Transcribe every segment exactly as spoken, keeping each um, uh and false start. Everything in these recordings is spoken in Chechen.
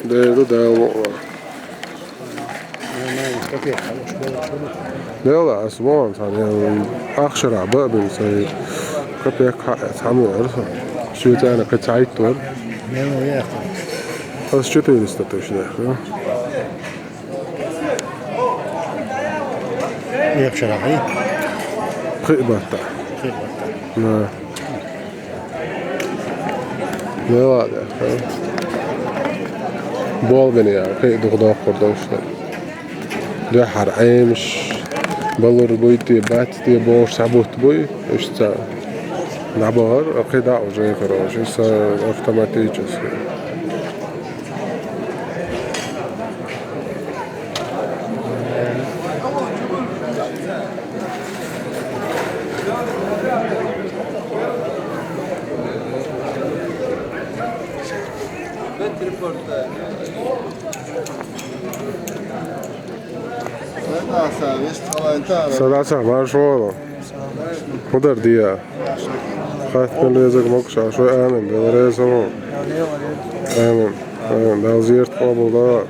Дера ду Дала мукъ лахь. Дела, ас вон цхьана ахшара бабин сай капек хьаэц хьамуэр сан. Швейцария кхы цхьайттор. Ас четыреста тыщ дехка. Эхшара хьи? Пхи батта. Пхи батта. На. Ну ладно, ха. Болбин я, кхы дух дохкур дошта. Дуьххьара Ӏемаш, балур буй те, бац те, бохуш схьабутт буй, иштта дӀабахар, а кхидӀа уже, короче, са автоматически. Садаса, марш вала. Худа дия. Хаттан резаг мокша, шо амин, Дала реза мо. Амин. Амин. Дала зиярт къабул да.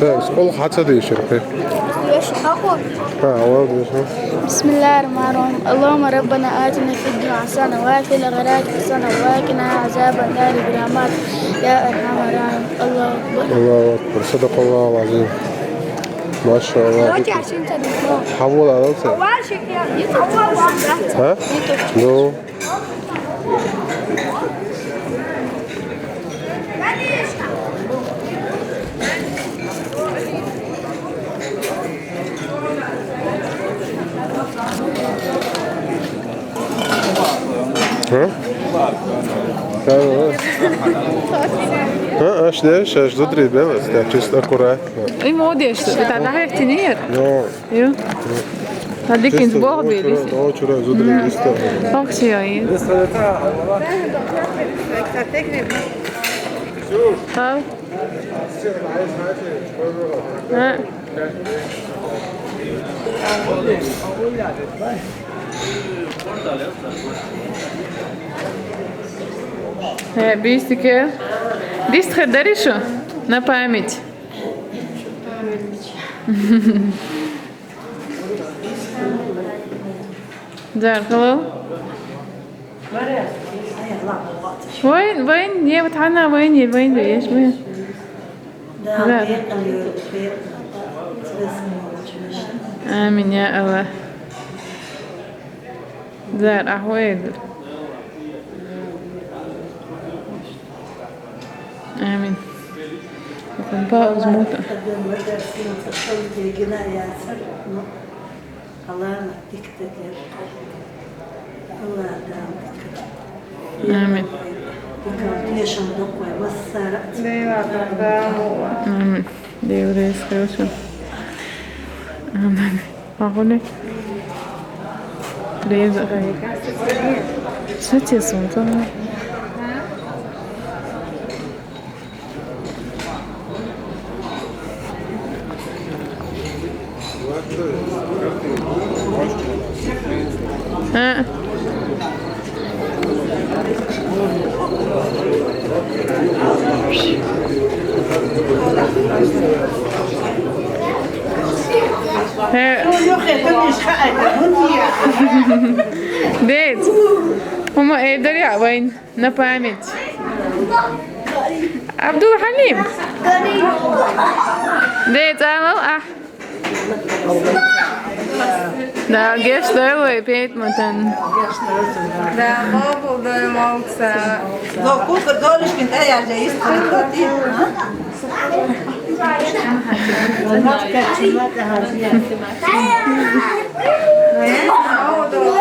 Так, скол хьаца дийшира кхы. Вешан хьахо? Ха, вал дийшира. بسم الله الرحمن الرحيم. اللهم ربنا آتنا في الدنيا حسنة وفي الآخرة حسنة وقنا عذاب النار برحمتك يا أرحم الراحمين. الله أكبر. الله أكبر. صدق الله العظيم. ما شاء الله. Давайте я синтез. Хьавола алалса. Ха? Ну. Ха? Ха, аш деш, аш зудри белас, да, чисто аккуратно. И молодец, это она хехтинер. Ну. Ю. Хадик инт бог бери. Очура, очура, зудри, чисто. Фокси ай. Ха? Ха? Э, бистике. Дистхер даришу? На память. Зар, hello. Вайн, вайн, не, вот она, вайн, не, вайн, да, есть, вайн. Да. Амин, я Аллах. Зар, ахуй. Амин. Пауза мута. Амин. Амин. Деврейс хевшо. Амин. Агуни. Лиза. Что тебе солнце? А? Э. Дед, мама, э, дарья, вайн. На память. Абдул-Хьалим. Дей, цӀалал ахь. Да, геш дой вай, петь матан. Да, бабу дой молца. До кука долишкин таяр же истрикоти.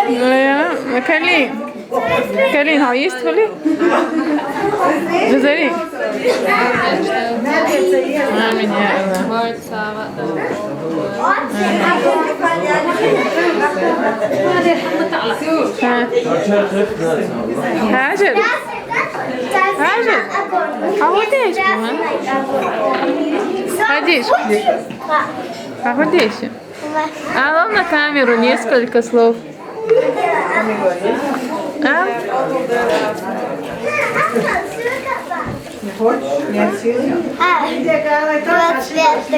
Лена, Калин. Калин, а есть хуле? Джазари. Амин, я Аллах. Ха. Ха, Джазари. Ха, Джазари. А вот здесь, ага. Садись. А вот здесь. Алло, на камеру несколько слов. А? Не хочешь? Не отсюда? А, двадцать пять,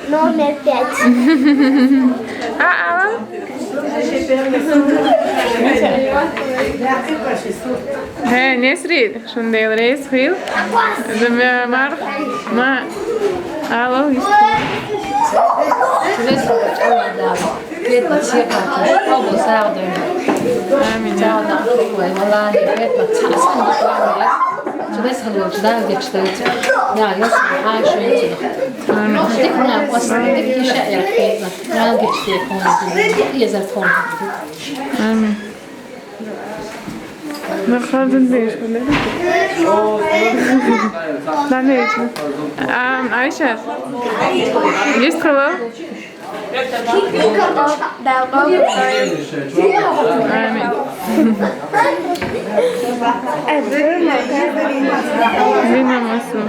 номер пять. А, алло? Э, Несри, шундел рейс хил. Зумя мар, ма, алло, исти. Амин. Амин. Амин. Да, не вижу. Ам, Айша, есть хуле? Амин. Дина Масу.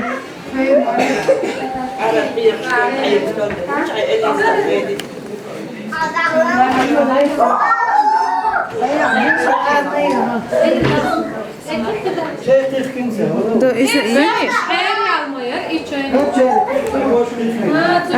Да, Иса, и? А, а,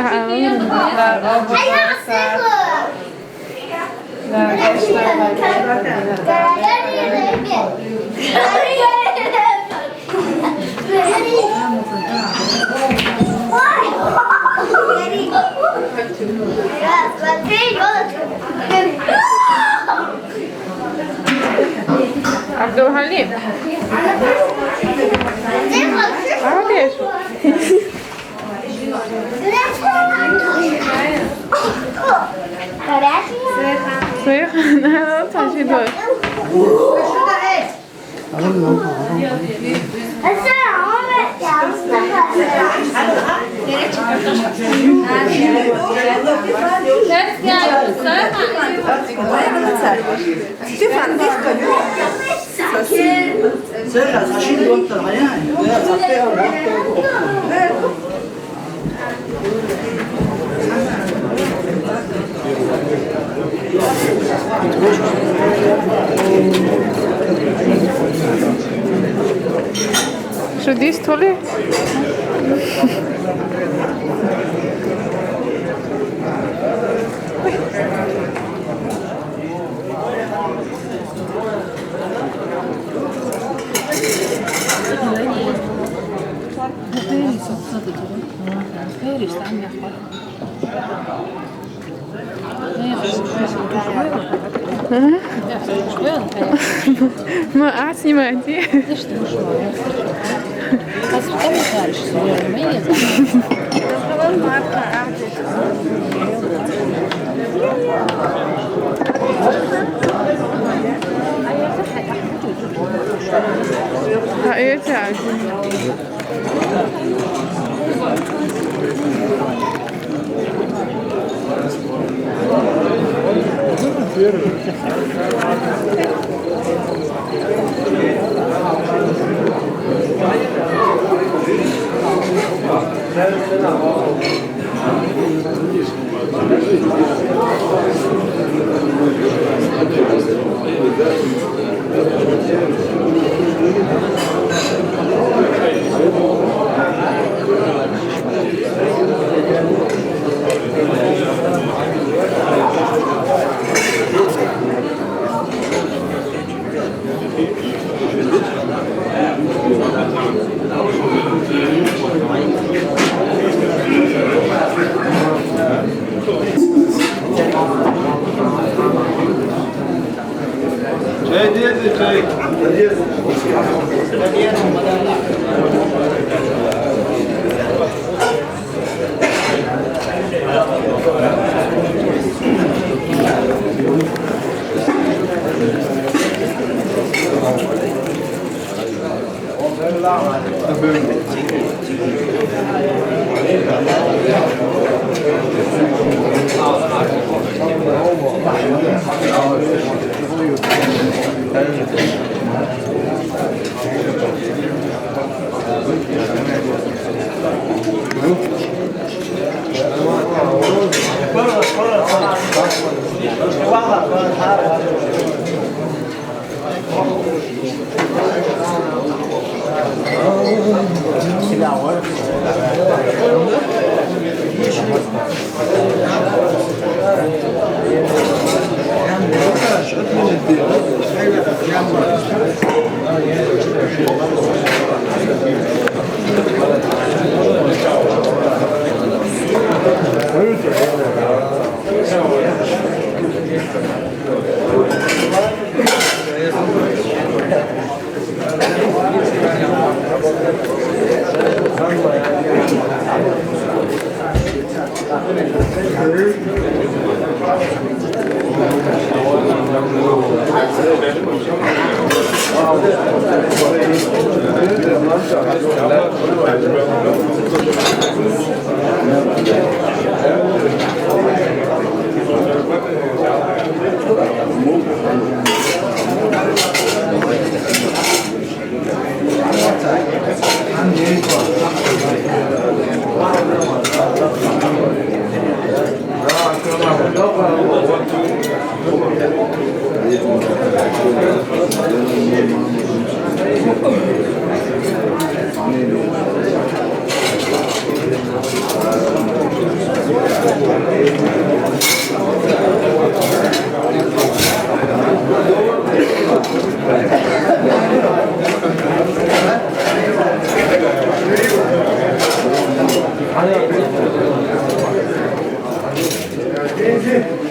Абдулхалим. А, где ж? Горячая? Сыха, да, вот, спасибо. Стефан, здесь пойдём. Сосед. Что, здесь, что ли? Ага. Ну, а, снимайте. А эти один. Чай, дети, чай.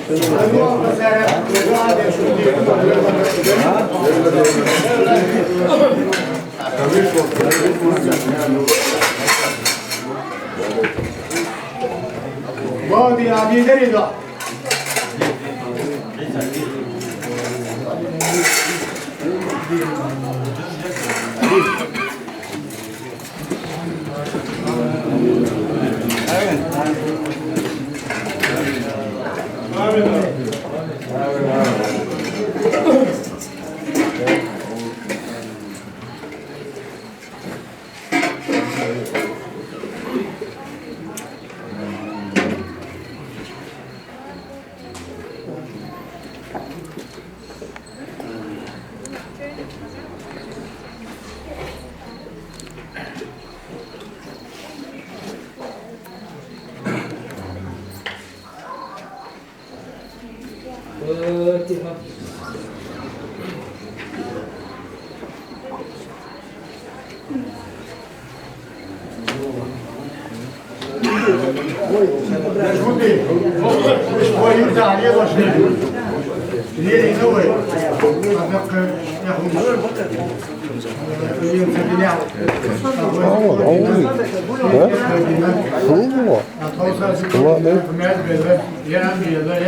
Ага, а у них, да? Шумно. Ладно.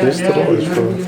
Быстро, что ли?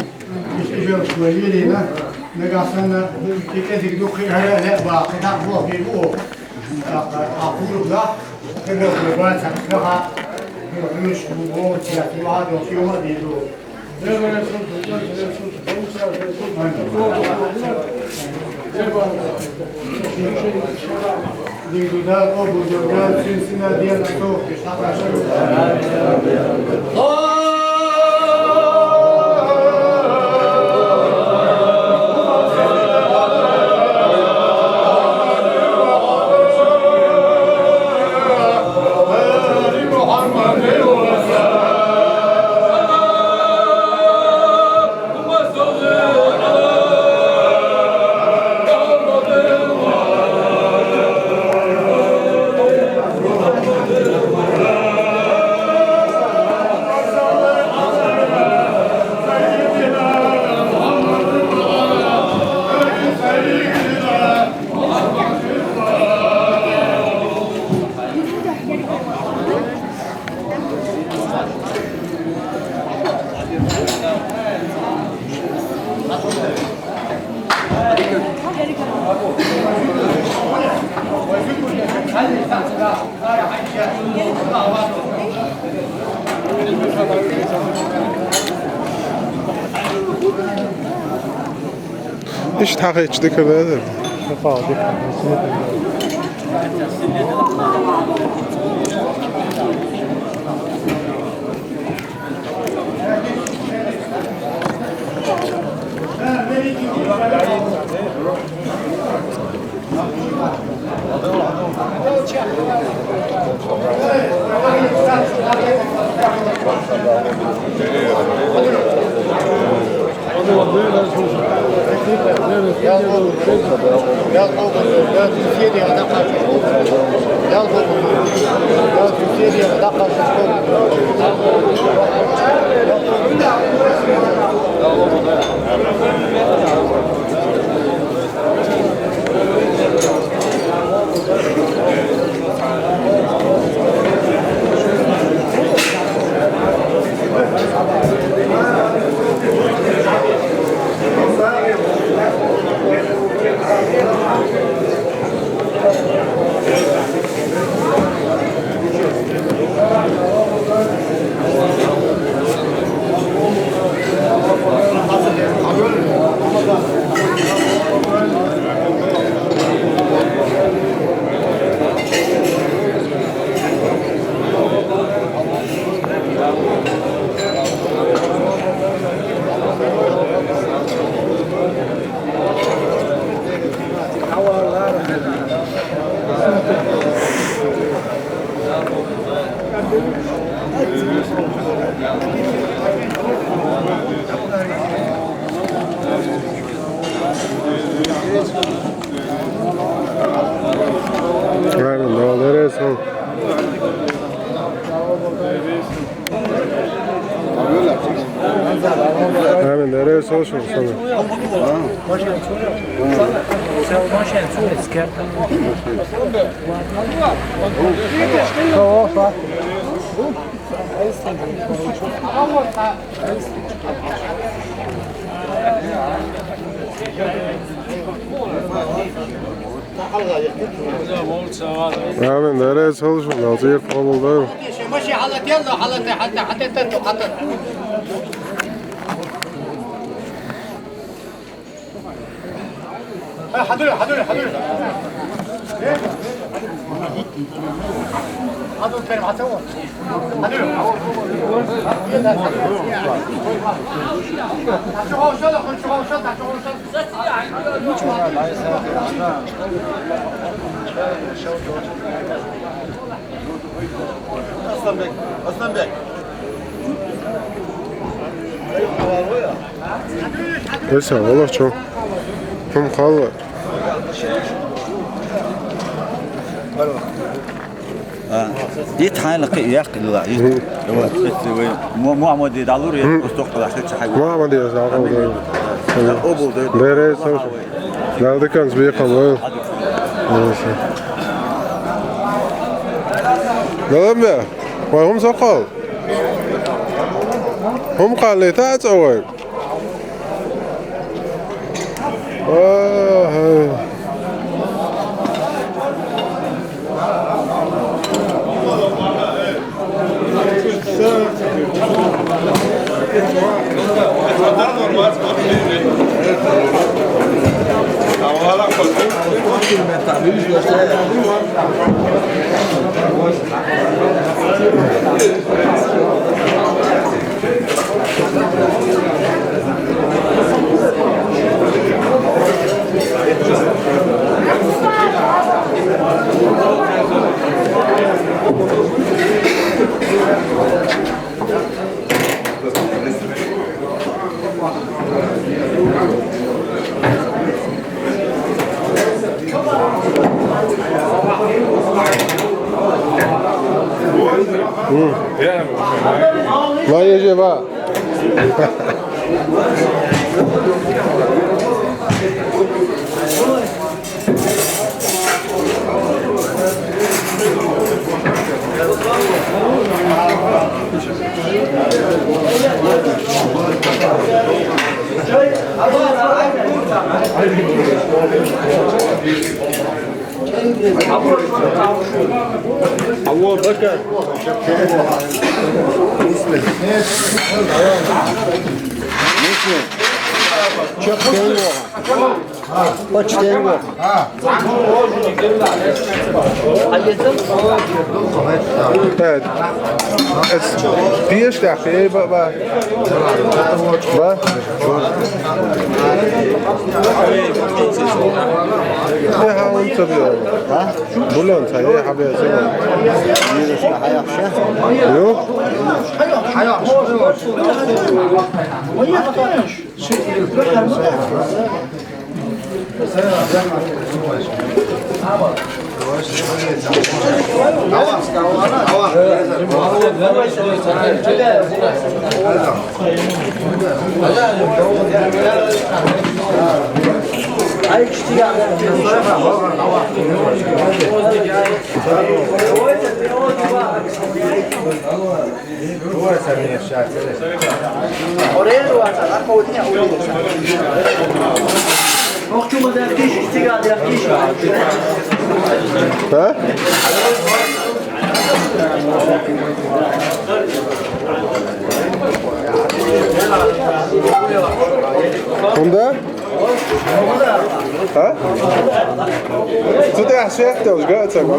Ишт хьахечдикабаьзар. Aynen, doğru, nereye sor? Амин. Дарес хьалаш, Дала цӀерах къоабалдойла. Асланбек, Асланбек. Эса, валлахӀи, чу. Хьун халла. А, ит хьайла кхы яхкъ илла, ит. Мгм. Мо-, Мухаммади далур, я, мгм, просто кхы дашта чахай. Мухаммади я, за, обул, да. Обул, да. Бере, сос. Далдыкан збехал, ой. Эса. Даламбе, вай, хьун сокол. Хьун халла, та цӀа вай. Ага. Ма ежева. Алло, Бакар. Чё, кто его? Почти его. Так. Эс пеш да, хей, ба, ба. Ба? Я, ха, он тебе. А? Бульон, ца, я, ха, бе, ца. Ё? А? Кунда? А? Цу тӀехь сехтелж га ца го?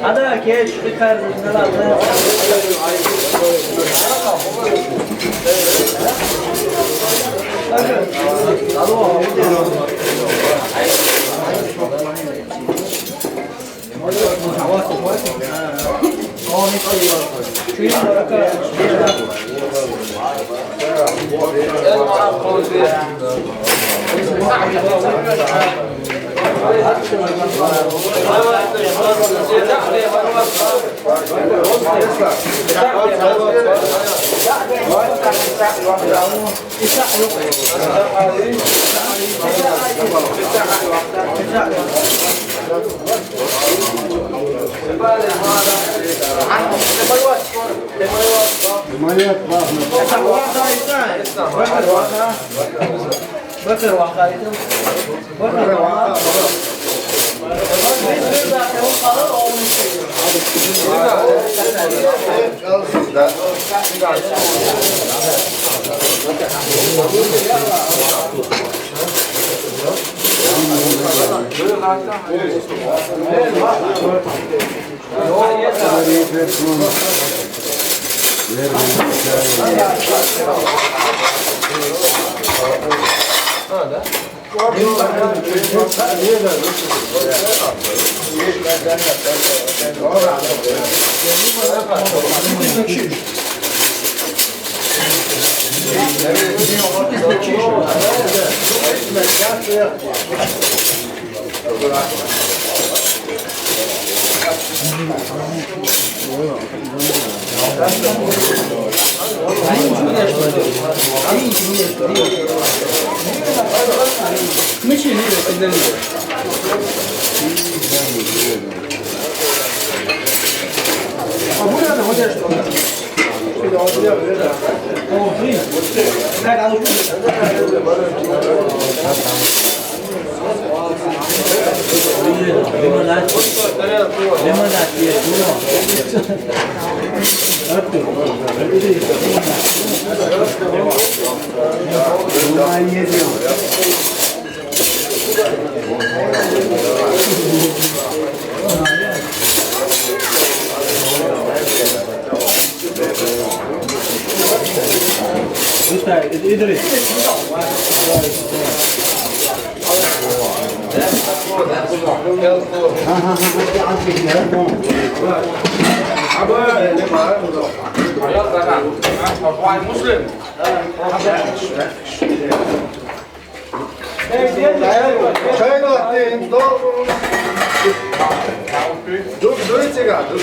Ada, keç, çıkar. Muslim. Чай вахтин, ду, ду, ду, чига, ду.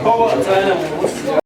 Hava